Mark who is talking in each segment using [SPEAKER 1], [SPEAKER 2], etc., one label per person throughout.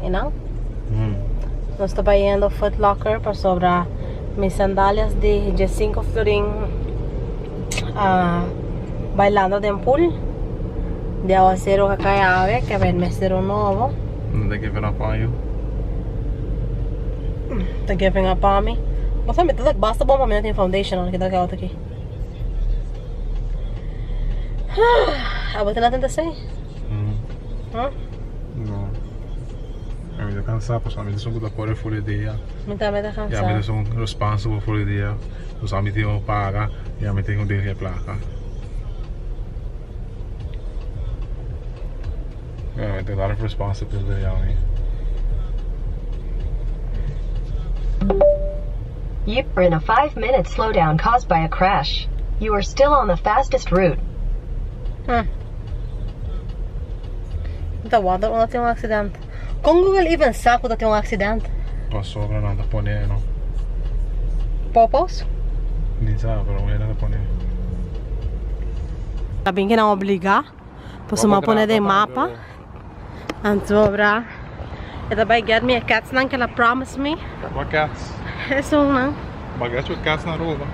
[SPEAKER 1] Einan. Nos ta bayendo Foot Locker pasobra mi sandalias di diesinco florin a bailando den pool di awacero ka cay awe ke bay mester un nobo.
[SPEAKER 2] No ta giving up on you.
[SPEAKER 1] Ta giving up on me. Bo sa mi ta basta bon pa mi no tin foundation ora ki ta ke auto aki. Abo tin nothing to say?
[SPEAKER 2] No. Mi ta cansa pasobra mi ta esun cu ta core for di dia.
[SPEAKER 1] Mi tambe ta cansa.
[SPEAKER 2] Y ami ta esun responsible for di dia. Pasobra ami tin cu paga y ami tin cu dirigi e placa. Yeah, a lot of responsibility on me.
[SPEAKER 3] You're in a 5 minute slowdown caused by a crash. You are still on the fastest route.
[SPEAKER 1] Mi ta wonder unda tin un accident. Con Google even sa cu ta tin un accident?
[SPEAKER 2] Pasobra nan ta pone no.
[SPEAKER 1] Popos?
[SPEAKER 2] Ni sa, pero un hende ta pone.
[SPEAKER 1] Ta bin ki nan obliga pasobra mi a pone den mapa. Anto bra e ta bai get mi e cats nan ke la promise mi.
[SPEAKER 2] What cats?
[SPEAKER 1] Esun nan.
[SPEAKER 2] Ba get you cats na Aruba.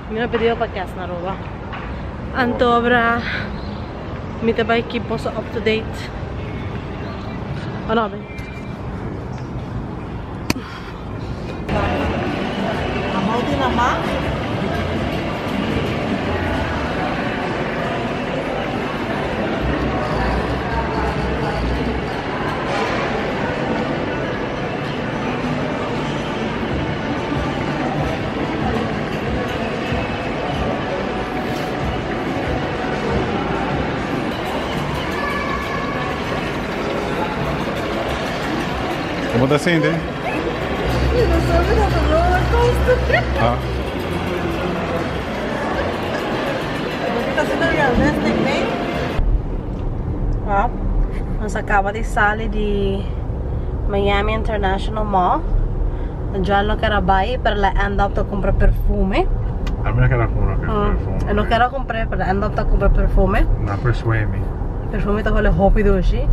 [SPEAKER 1] Mi no pidi pa cats na Aruba. Anto bra mi ta bai keep boso up to date. O no be? Abou di lama.
[SPEAKER 2] Como ta sinti? Ah.
[SPEAKER 1] Well, nos a caba di sali di Miami International Mall. Joel no kera bai, pero el a end up ta cumpra perfume.
[SPEAKER 2] A mi no kera cumpra perfume.
[SPEAKER 1] El no kera cumpra, pero el a end up ta cumpra perfume.
[SPEAKER 2] No persuade me.
[SPEAKER 1] Perfume ta hole hopi dushi.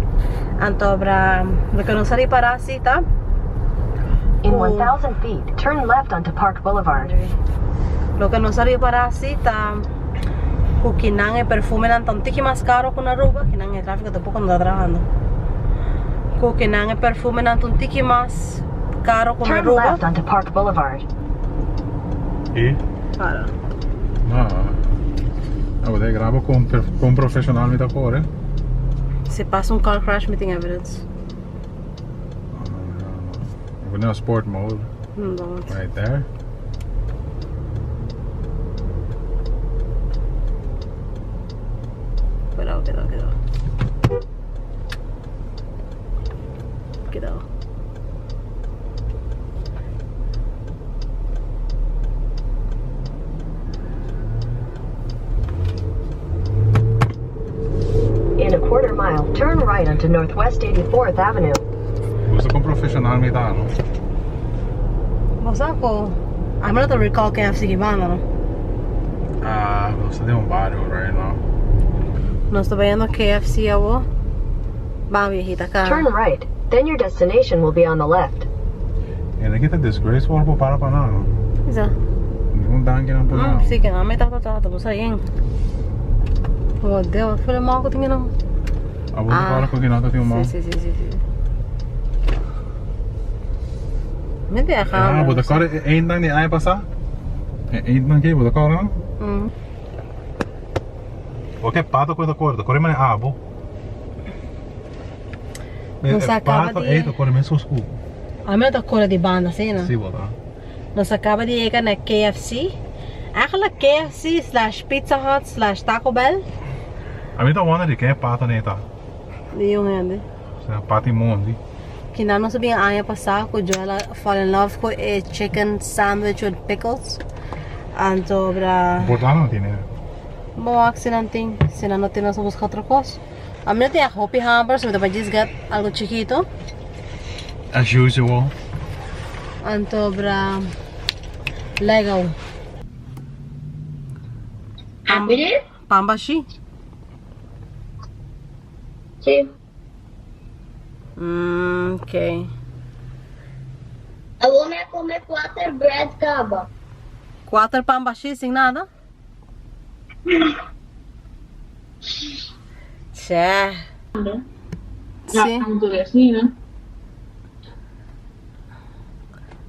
[SPEAKER 1] Anto bra loke nos a ripara si ta
[SPEAKER 3] In
[SPEAKER 1] ku
[SPEAKER 3] 1000 feet, turn left onto Park Boulevard.
[SPEAKER 1] Loke nos a ripara si ta ku kinan e perfumenan ta un tiki mas karo ku na Aruba, kinan e trafiko tampoko no ta trahando. Ku kinan e perfumenan ta un tiki mas karo ku na
[SPEAKER 3] Turn
[SPEAKER 1] Aruba.
[SPEAKER 3] left onto Park Boulevard.
[SPEAKER 2] Y?
[SPEAKER 1] Para.
[SPEAKER 2] No. Abo ta graba con con profesional mi ta core.
[SPEAKER 1] Si pasa un car crash mi tin evidence.
[SPEAKER 2] We na sport mode.
[SPEAKER 1] Don't.
[SPEAKER 2] Right there.
[SPEAKER 1] Cuidado, cuidado, cuidado. Cuidado.
[SPEAKER 3] In a quarter mile, turn right onto Northwest 84th Avenue.
[SPEAKER 2] Gusta con profesional mi ta, no?
[SPEAKER 1] Bo sa cu ami no ta recall KFC ki banda no.
[SPEAKER 2] Ah, nos ta den un barrio right now.
[SPEAKER 1] Nos ta bayendo KFC awo. Ban viejita ka.
[SPEAKER 3] Turn right, then your destination will be on the left.
[SPEAKER 2] Ene ki ta disgrace ora bo para pa nan no.
[SPEAKER 1] Isa.
[SPEAKER 2] Ningun danki nan por nan.
[SPEAKER 1] Si ke nan meta ta ta bo sa yen. Oh Dios, fue mal ku tin nan.
[SPEAKER 2] Abo ta para ku kinan ta tin un mal.
[SPEAKER 1] Si si si si. Mi te aja.
[SPEAKER 2] Ah, bo ta kore e eindnan di aña pasa? E eindnan ke bo ta kore nan?
[SPEAKER 1] Mm.
[SPEAKER 2] Oke, pato ku ta kore, ta kore mane abo.
[SPEAKER 1] Nos a caba
[SPEAKER 2] Pato
[SPEAKER 1] di...
[SPEAKER 2] ei ta kore mes ku.
[SPEAKER 1] A mi no ta kore di banda asina.
[SPEAKER 2] Si bo ta.
[SPEAKER 1] Nos a caba di yega na KFC. Eigenlijk KFC slash Pizza Hut slash Taco Bell.
[SPEAKER 2] A mi ta wonder di ken e pato nei ta.
[SPEAKER 1] Di un hende.
[SPEAKER 2] Sera pati mondi.
[SPEAKER 1] Kina nos a bin aña pasa ku Joel a fall in love ku e chicken sandwich with pickles. Anto bra.
[SPEAKER 2] Por ta no tine.
[SPEAKER 1] Bo wak si nan tin. Si nan no tin nos a buska otro kos. A mi no tin hopi hamber so mi ta bai djis get algo chikito.
[SPEAKER 2] As usual.
[SPEAKER 1] Anto bra Lego. Pan bashi.
[SPEAKER 4] Sí.
[SPEAKER 1] Ok.
[SPEAKER 4] Awor mi a come cuater bread caba.
[SPEAKER 1] Cuater pan bashi sin nada? Che. Si.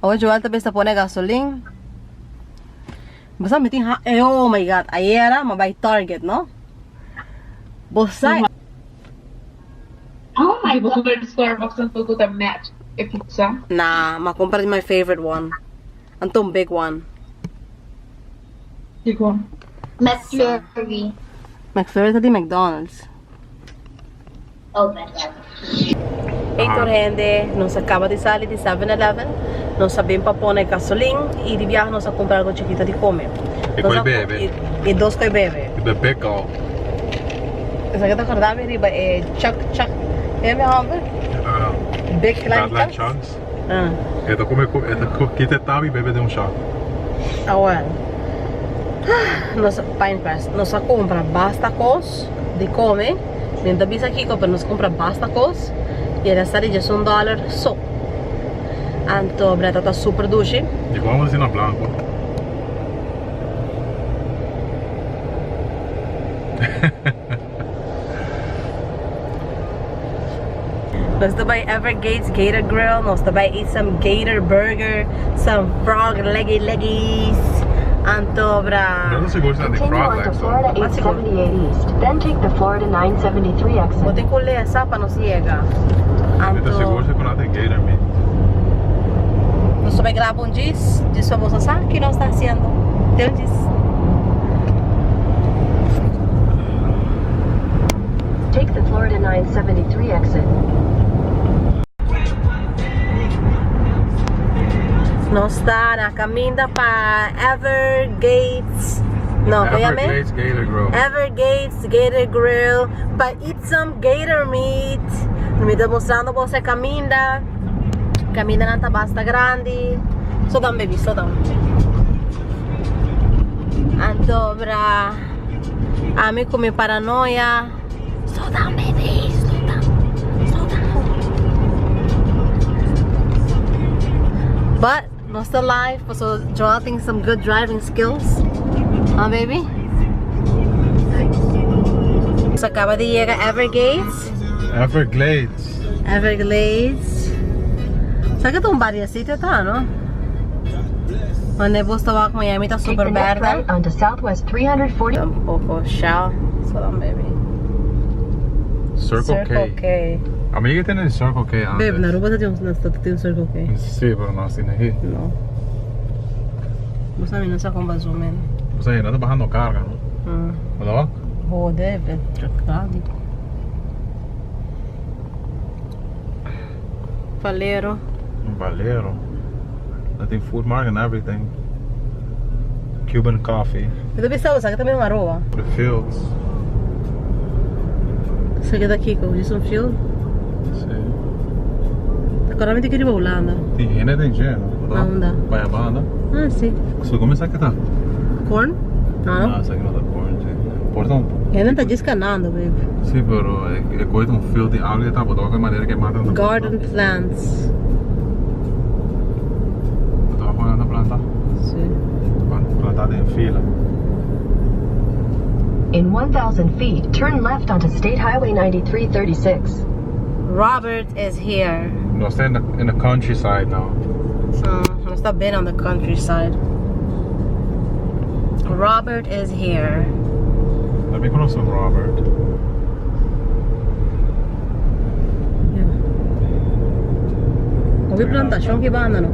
[SPEAKER 1] Awor Joel ta bisa pone gasolin. Bo sa mi tin ha oh my God ayera mi a bai Target no. Bo sa.
[SPEAKER 4] Oh my
[SPEAKER 5] Bo
[SPEAKER 4] God.
[SPEAKER 5] compra di Starbucks anto cu ta match e pizza.
[SPEAKER 1] Nah, mi a compra di my favorite one. Anto un big one.
[SPEAKER 5] Kico?
[SPEAKER 4] McFlurry.
[SPEAKER 1] McFlurry ta di McDonald's.
[SPEAKER 4] Oh, berdad.
[SPEAKER 1] Hey tur hende, nos a caba di sali di 7-Eleven. Nos a bin pa pone gasolin y di biaha nos a cumpra algo chikito di come.
[SPEAKER 2] Y
[SPEAKER 1] Nos
[SPEAKER 2] coy
[SPEAKER 1] a
[SPEAKER 2] bebe.
[SPEAKER 1] Y dos coy bebe.
[SPEAKER 2] Y bebe gulp.
[SPEAKER 1] Esaki ta corda mi riba e chuck chuck. E mi homber? Big Klein
[SPEAKER 2] Bad Line
[SPEAKER 1] Chunks.
[SPEAKER 2] Chunks.
[SPEAKER 1] Ah.
[SPEAKER 2] E ta come cu e ta kita e tab y bebe den un shot.
[SPEAKER 1] Awel. Nos Pinecrest. Nos a cumpra basta cos di come. Mi no ta bisa kico pero nos cumpra basta cos. Y el a sali djes un dollar so. Anto Bretta ta super dushi.
[SPEAKER 2] Di con abo asina blanco?
[SPEAKER 1] Nos ta bai Everglades Gator Grill, nos ta bai eat some gator burger, some frog leggy leggies. Anto bra.
[SPEAKER 2] No ta sigur si nan tin
[SPEAKER 3] Continue
[SPEAKER 2] frog
[SPEAKER 3] onto
[SPEAKER 2] legs though.
[SPEAKER 3] Florida 878 East, then take the Florida 973
[SPEAKER 1] Bo
[SPEAKER 3] exit.
[SPEAKER 1] tin cu lesa pa nos yega.
[SPEAKER 2] Mi ta sigur
[SPEAKER 1] Anto
[SPEAKER 2] si cu nan tin gator meat.
[SPEAKER 1] nos ta bai graba un djis, djis pa boso sa ki nos ta haciendo. Te un djis.
[SPEAKER 3] Take the Florida 973 exit.
[SPEAKER 1] Nos ta na caminda pa Everglades. No, con yama?
[SPEAKER 2] Everglades Gator Grill.
[SPEAKER 1] Everglades Gator Grill pa eat some gator meat. Mi ta mostrando boso e caminda. Camindanan ta basta grandi. Slow down baby, slow down. Anto bra ami cu mi paranoia. Slow down baby, slow down. Slow down. But nos ta live paso Joel tin some good driving skills. Huh baby? Nos a caba di yega Everglades.
[SPEAKER 2] Everglades.
[SPEAKER 1] Everglades. Sa que ta un bariacito ta, no? Wanneer bos ta wak Miami ta
[SPEAKER 3] Take
[SPEAKER 1] super
[SPEAKER 3] the next
[SPEAKER 1] berde.
[SPEAKER 3] right onto Southwest 340.
[SPEAKER 1] Tampoco Shell. Slow down baby.
[SPEAKER 2] Circle,
[SPEAKER 1] Circle
[SPEAKER 2] K.
[SPEAKER 1] K.
[SPEAKER 2] Ami a tene Circle K antes.
[SPEAKER 1] Babe, na Aruba ta tin un, ta tin un Circle K.
[SPEAKER 2] Sí, pero no asina aki.
[SPEAKER 1] No. Bo sa mi no sa con ba zoom in.
[SPEAKER 2] Bo sa no ta bahando carga, no? Bo ta wak?
[SPEAKER 1] Joder, grandi. Valero.
[SPEAKER 2] Valero. Ta tin food market and everything. Cuban coffee.
[SPEAKER 1] Mi ta bisa bo sa ki ta mi un Aruba.
[SPEAKER 2] The fields.
[SPEAKER 1] Sa ki ta kiko? Djis un field?
[SPEAKER 2] Si.
[SPEAKER 1] Ta kora mi tin ki riba Hulanda.
[SPEAKER 2] Tin hende den dje, no?
[SPEAKER 1] Na unda?
[SPEAKER 2] Bai a banda.
[SPEAKER 1] Ah, si.
[SPEAKER 2] So como esaki ta?
[SPEAKER 1] Corn? No, no.
[SPEAKER 2] Ah, esaki no ta corn, si. Por ta un.
[SPEAKER 1] Hende ta djis kanando, babe.
[SPEAKER 2] Si, pero e koe ta un field di algo ta, bo ta wak e manera ke mata nan ta planta.
[SPEAKER 1] Garden plants.
[SPEAKER 2] Bo ta wak kon nan ta planta?
[SPEAKER 1] Si.
[SPEAKER 2] Planta den fila.
[SPEAKER 3] In 1,000 feet, turn left onto State Highway 9336.
[SPEAKER 1] Robert is here.
[SPEAKER 2] Nos ta in the countryside now.
[SPEAKER 1] Nos ta bin on the countryside. Robert is here.
[SPEAKER 2] Let me conoce Robert.
[SPEAKER 1] Hopi plantacion ki banda no.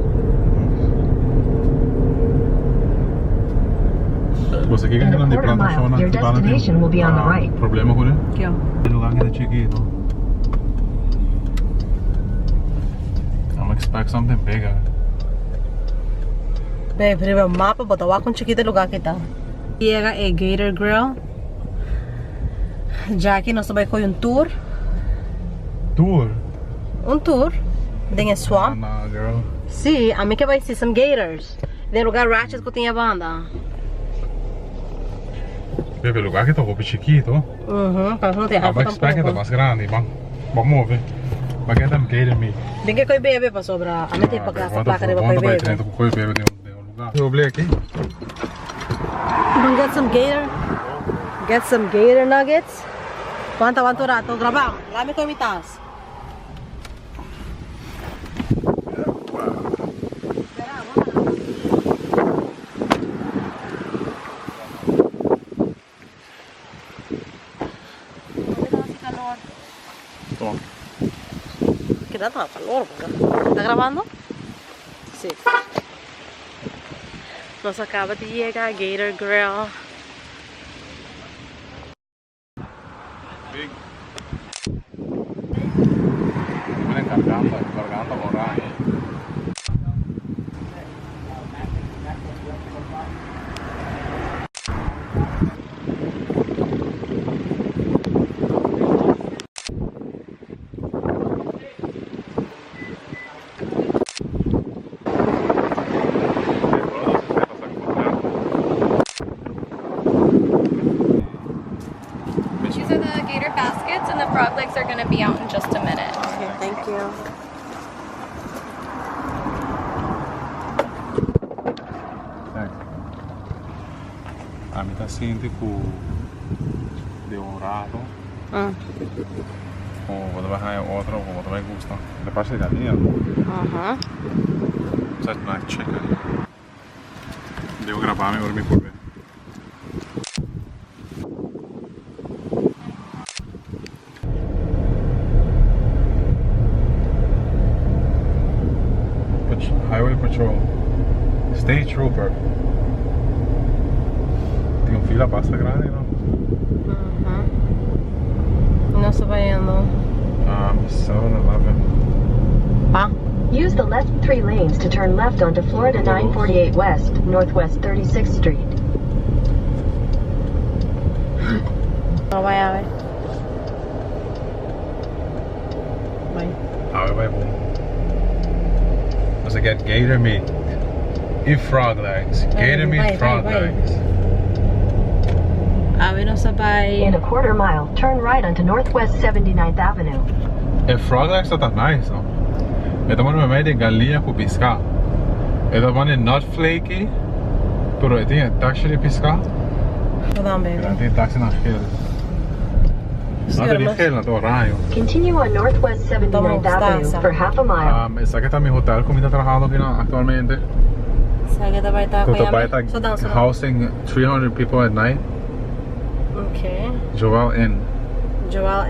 [SPEAKER 2] Bo sa kiko
[SPEAKER 3] In a
[SPEAKER 2] nan di
[SPEAKER 3] quarter mile,
[SPEAKER 2] plantacion
[SPEAKER 3] your
[SPEAKER 2] ki banda tin
[SPEAKER 3] destination will be on the right.
[SPEAKER 2] problema cu ne?
[SPEAKER 1] Kio?
[SPEAKER 2] E lugar ki ta chikito. I'm expect something bigger.
[SPEAKER 1] Babe, riba mapa bo ta wak un chikito e lugar ki ta. Yega e Gator Grill. Jackie nos ta bai koy un tour.
[SPEAKER 2] Tour?
[SPEAKER 1] Un tour den e swamp.
[SPEAKER 2] Nah, girl.
[SPEAKER 1] Si, ami ke bai see some gators. Den lugar Ratchet ku tin e banda.
[SPEAKER 2] Babe, e lugar ki ta hopi chikito.
[SPEAKER 1] Mhm, pero no tin
[SPEAKER 2] Abo
[SPEAKER 1] auto
[SPEAKER 2] expect ki ta
[SPEAKER 1] tampoco.
[SPEAKER 2] mas grandi. Ban, ban move. But get them gator meat.
[SPEAKER 1] Den ke koi bebe pasobra a mete pa gasta plaka riba koi bebe.
[SPEAKER 2] Bon ta koi bebe den un lugar. Yo oblé aki.
[SPEAKER 1] Ban get some gator. Get some gator nuggets. Wanta wanta un rato graba. Lami koi mi tas.
[SPEAKER 2] Toma.
[SPEAKER 1] Keda ta calor, bro. ¿Está grabando? Sí. Nos acaba di yega Gator Grill.
[SPEAKER 2] Big. Miren cargando, cargando oranje.
[SPEAKER 6] These are the gator baskets, and the frog legs are going to be out in just a minute.
[SPEAKER 1] Okay, thank you.
[SPEAKER 2] Thanks. Ami ta sinti ku di un rato ku bo ta bai haña otro ku bo ta bai gusta. Ta parse galiña. Sa na chicken. Debo graba mi ora mi por be. Highway Patrol. State Trooper. Tin un fila basta grandi, no?
[SPEAKER 1] Nos ta bayendo.
[SPEAKER 2] 7-Eleven.
[SPEAKER 1] Pa.
[SPEAKER 3] Use the left 3 lanes to turn left onto Florida 948 West, Northwest 36th Street.
[SPEAKER 1] No bay awe. Bay.
[SPEAKER 2] Awe bay bon. Nos a get gator meat y frog legs. Gator meat,
[SPEAKER 1] Bay, bay,
[SPEAKER 2] frog
[SPEAKER 1] bay.
[SPEAKER 2] legs.
[SPEAKER 1] Awe nos a bay.
[SPEAKER 3] In a quarter mile, turn right onto Northwest 79th Avenue.
[SPEAKER 2] E frog legs ta nice, no? E ta mane mei di galiña ku piská. E ta mane not flaky, pero e tin e texture di piská.
[SPEAKER 1] Hold on, baby.
[SPEAKER 2] E tin texture na gel. No ta di gel, na ta oraño.
[SPEAKER 3] Continue on Northwest 79th Avenue for half a mile.
[SPEAKER 2] Esaki ta mi hotel ku mi ta trahando aki nan aktualmente.
[SPEAKER 1] Esaki ta bai ta
[SPEAKER 2] Ku ta bai ta housing 300 people at night.
[SPEAKER 1] Okay.
[SPEAKER 2] Joel Inn.
[SPEAKER 1] Joel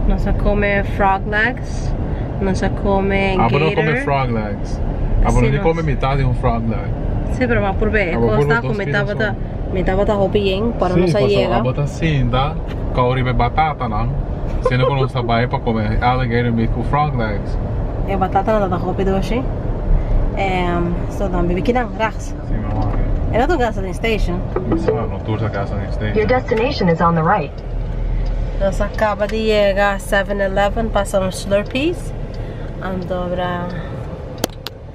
[SPEAKER 1] Nos a come frog legs. Nos a come gator.
[SPEAKER 2] Abo no come frog legs. Abo no di come mitad di un frog leg.
[SPEAKER 1] Si, pero bo por be. E cos ta cu mi tabata, mi tabata hopi yen, pero nos a yega.
[SPEAKER 2] Si, pasobra abo ta sinta cau riba e batatanan, siendo cu nos ta bay pa come alligator meat cu frog legs.
[SPEAKER 1] E batatanan tabata hopi dushi. So dan bibi kinan, rechts.
[SPEAKER 2] Si, mi amor.
[SPEAKER 1] E no ta un gasoline station.
[SPEAKER 2] Mi sa, no tur ta gasoline station.
[SPEAKER 3] Your destination is on the right.
[SPEAKER 1] Nos a caba di yega Seven Eleven pasa un Slurpees anto bra.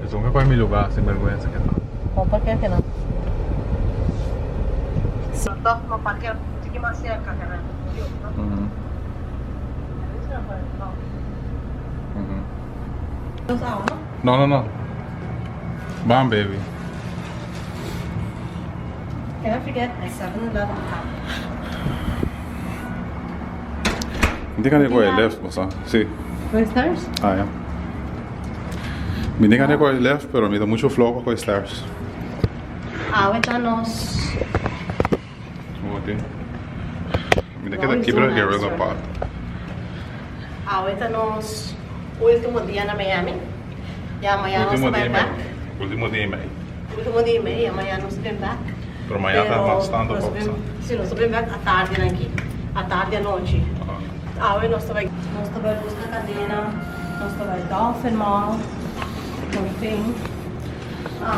[SPEAKER 2] Esun ke coge mi lugar sin berguensa ke ta.
[SPEAKER 1] Bo parkea ke no. Si toch no parkea un tiki mas cerca ke nan.
[SPEAKER 2] No no no. Ban baby.
[SPEAKER 1] Can I forget my 7 Eleven cup?
[SPEAKER 2] Mi tin gana di coge left bo sa. Si.
[SPEAKER 1] Coge stairs?
[SPEAKER 2] Ah ya. Mi tin gana di coge left pero mi ta mucho flow pa coge stairs.
[SPEAKER 1] Awe ta nos.
[SPEAKER 2] Oye. Mi ta keda kibra guerrilla pot.
[SPEAKER 1] Awe ta nos ultimo dia na Miami. Ya mañana nos ta bai back.
[SPEAKER 2] Ultimo dia y mei.
[SPEAKER 1] Ultimo dia y mei, ya mañana nos ta bin back.
[SPEAKER 2] Pero mañana ta mas tanto pa pasa.
[SPEAKER 1] Si, nos ta bin back atardi nan aki. Atardi anochi. Awe nos ta bai. Nos ta bai busca cadena. Nos ta bai Dolphin Mall. Por fin.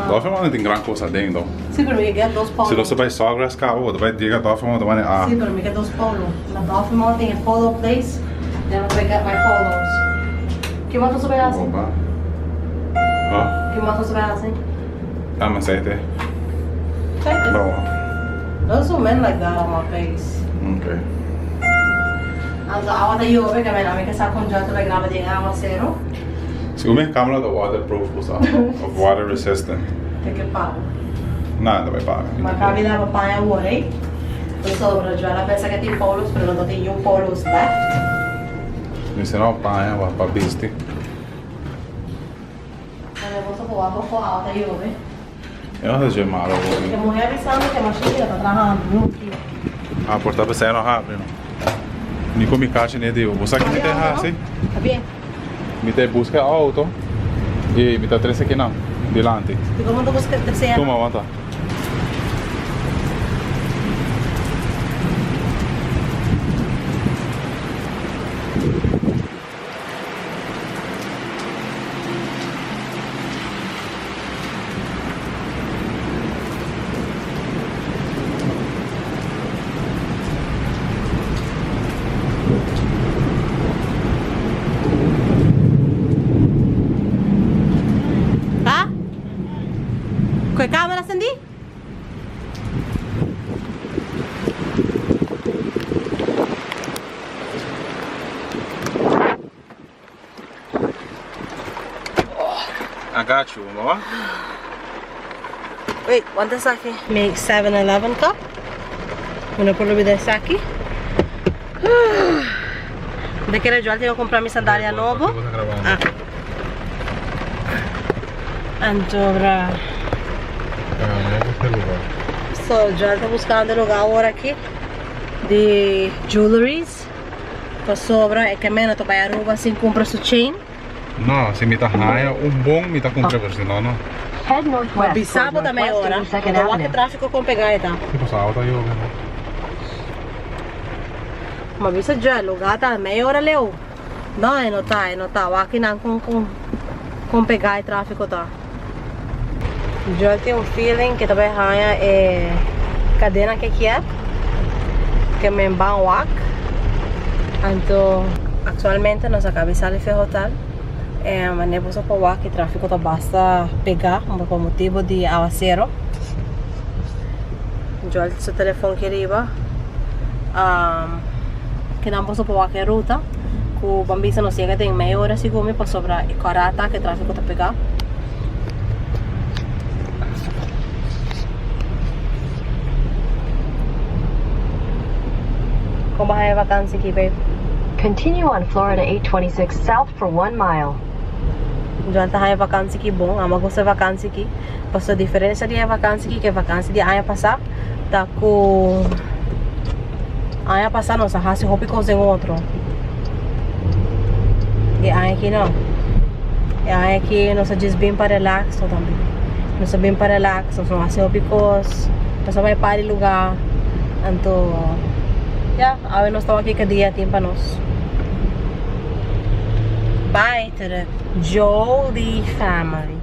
[SPEAKER 2] Dolphin Mall no tin gran cos aden though.
[SPEAKER 1] Si, pero mi ke get dos polo.
[SPEAKER 2] Si nos ta bai Sawgrass caba, bo ta bai yega Dolphin Mall ta bai a.
[SPEAKER 1] Si, pero mi ke dos polo. Na Dolphin Mall tin e polo place. Then mi ta bai get my polos. Ki mas nos ta bai hasi?
[SPEAKER 2] Opa. Huh?
[SPEAKER 1] Ki mas nos ta bai hasi?
[SPEAKER 2] Dame aceite.
[SPEAKER 1] Aceite?
[SPEAKER 2] No.
[SPEAKER 1] Don't zoom in like that on my face.
[SPEAKER 2] Okay.
[SPEAKER 1] Anto awa ta yobe ke mi ke sa kon Joy ta bai graba den awasero.
[SPEAKER 2] Segun mi e camera ta waterproof bo sa of water resistant.
[SPEAKER 1] Te ke paga.
[SPEAKER 2] Nada ta bai paga.
[SPEAKER 1] Ma kabi laba paña awor ey. Pasobra Joel a pensa ke tin polos pero no ta tin niun polos left.
[SPEAKER 2] Mester no paña pa bisti.
[SPEAKER 1] Mane boso por wak pofó awa ta yobe.
[SPEAKER 2] E no ta dje malo hopi.
[SPEAKER 1] E muher a bisa mi ke mashin ta trahando mucho.
[SPEAKER 2] Ah por ta p'esei no habri no. Ni ku mi kashi ni dibo. Bo sa ki mi ta hasi?
[SPEAKER 1] Ta bien.
[SPEAKER 2] Mi ta buska e auto y mi ta trese kinan dilanti.
[SPEAKER 1] Di como ta buska trese anan?
[SPEAKER 2] Tuma wanta.
[SPEAKER 1] Pa? Ku e camera sendí?
[SPEAKER 2] I got you, mama.
[SPEAKER 1] Wait, wanta esaki? Mi 7-Eleven cup. Mi no por lubida esaki. De kere yo al tengo que comprar mi sandalia nobo. Ah. Anto bra. So, yo ando buscando lugar ahora aquí di jewelries pasobra e ke meno ta bai Aruba sin cumpra su chain.
[SPEAKER 2] No, si mi ta haya un bon mi ta cumpra pero si no no.
[SPEAKER 3] Head northwest
[SPEAKER 1] Bisa
[SPEAKER 3] toward
[SPEAKER 1] bo ta mei
[SPEAKER 3] Northwest
[SPEAKER 1] ora,
[SPEAKER 3] 82nd
[SPEAKER 1] no wak e
[SPEAKER 3] Avenue.
[SPEAKER 1] trafico con pega e ta.
[SPEAKER 2] Si paso awa ta yobe no.
[SPEAKER 1] Ma bisa dje lugar ta mei ora leu. No e no ta e no ta wak kinan con con con pega e trafico ta. Joel tin un feeling ke ta bai haña e kadena ke kier ke men ban wak anto aktualmente nos a kabi sali fe hotel e mane boso por wak e trafiko ta basta pega pa motibo di awasero Joel su telefon ki riba kinan boso por wak e ruta ku ban bisa nos yega den mei ora segun mi pasobra e kora ta ke trafiko ta pega. Kon bo haña vakansi aki babe?
[SPEAKER 3] Continue on Florida 826 south for one mile.
[SPEAKER 1] Joel ta haña vakansi aki bon, amo a gusta e vakansi aki. Pasobra diferensia di e vakansi aki ku e vakansi di aña pasá ta ku aña pasá nos a hasi hopi kos den otro. E aña aki no. E aña aki nos a djis bin pa relax no tambe. Nos a bin pa relax, nos no hasi hopi kos, nos a bai par di lugá. Anto ya, awe nos ta wak kiko dia tin pa nos. Bye to the Jolie family.